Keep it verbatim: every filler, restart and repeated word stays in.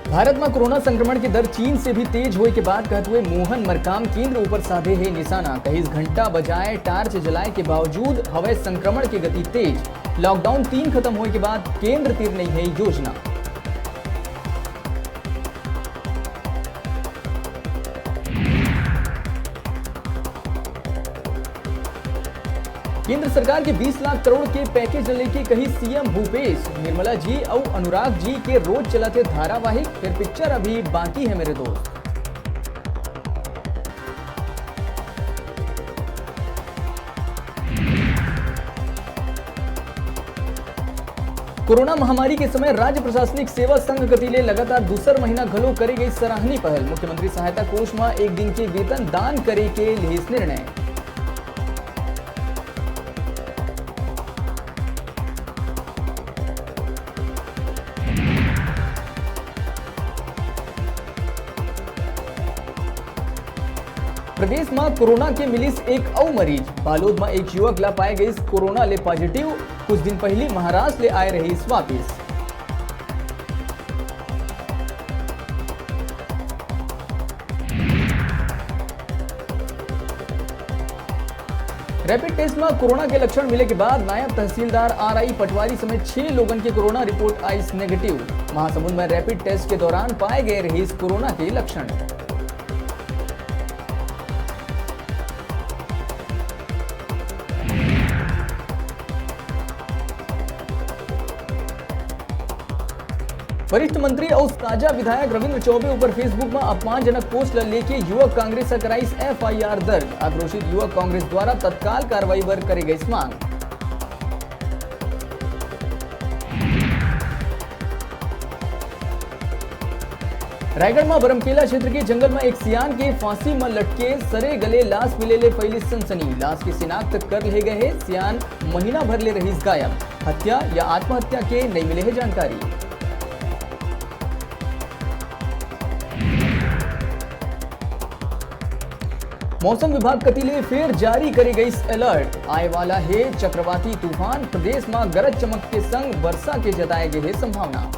भारत म कोरोना संक्रमण के दर चीन से भी तेज होए के बात कहत हुए मोहन मरकाम केंद्र ऊपर साधे हे निशाना। कहिस, घंटा बजाए टार्च जलाए के बावजूद हवय संक्रमण के गति तेज। लॉकडाउन तीन खत्म होए के बाद केंद्र तीर नइ हे योजना। केंद्र सरकार के बीस लाख करोड़ के पैकेज ल लेके कही सीएम भूपेश, निर्मला जी अउ अनुराग जी के रोज चलत हे धारावाहिक, फेर पिक्चर अभी बाकी हे मेरे दोस्त। कोरोना महामारी के समय राज्य प्रशासनिक सेवा संघ कति ले लगातार दूसर महीना घलो करे गई सराहनीय पहल। मुख्यमंत्री सहायता कोष म एक दिन के वेतन दान करे के लेहिस निर्णय। प्रदेश म कोरोना के मिलिस एक अउ मरीज। बालोद म एक युवक ला पाए गइस कोरोना ले पॉजिटिव। कुछ दिन पहिली महाराष्ट्र ले आए रहिस वापिस। रैपिड टेस्ट म कोरोना के लक्षण मिले के बाद नायब तहसीलदार आरआई पटवारी समेत छह लोगन के कोरोना रिपोर्ट आइस नेगेटिव। महासमुंद म रैपिड टेस्ट के दौरान पाए गए रहिस कोरोना के लक्षण। वरिष्ठ मंत्री अउ साजा विधायक रविंद्र चौबे ऊपर Facebook म अपमानजनक पोस्ट ल लेके युवक कांग्रेस ह कराइस एफआईआर दर्ज। आक्रोशित युवक कांग्रेस द्वारा तत्काल कार्रवाई बर करे गइस मांग। रायगढ़ म बरमकेला क्षेत्र के जंगल म एक सियान के फांसी म लटके सरे गले लाश मिले ले फैली सनसनी। लाश के शिनाख्त कर ले गए हे। सियान महीना भर ले रहिस गायब। हत्या या आत्महत्या के नइ मिले हे जानकारी। मौसम विभाग कति ले फेर जारी करे गइस अलर्ट। आए वाला हे चक्रवाती तूफान, प्रदेश म गरज चमक के संग वर्षा के जताए गए हे संभावना।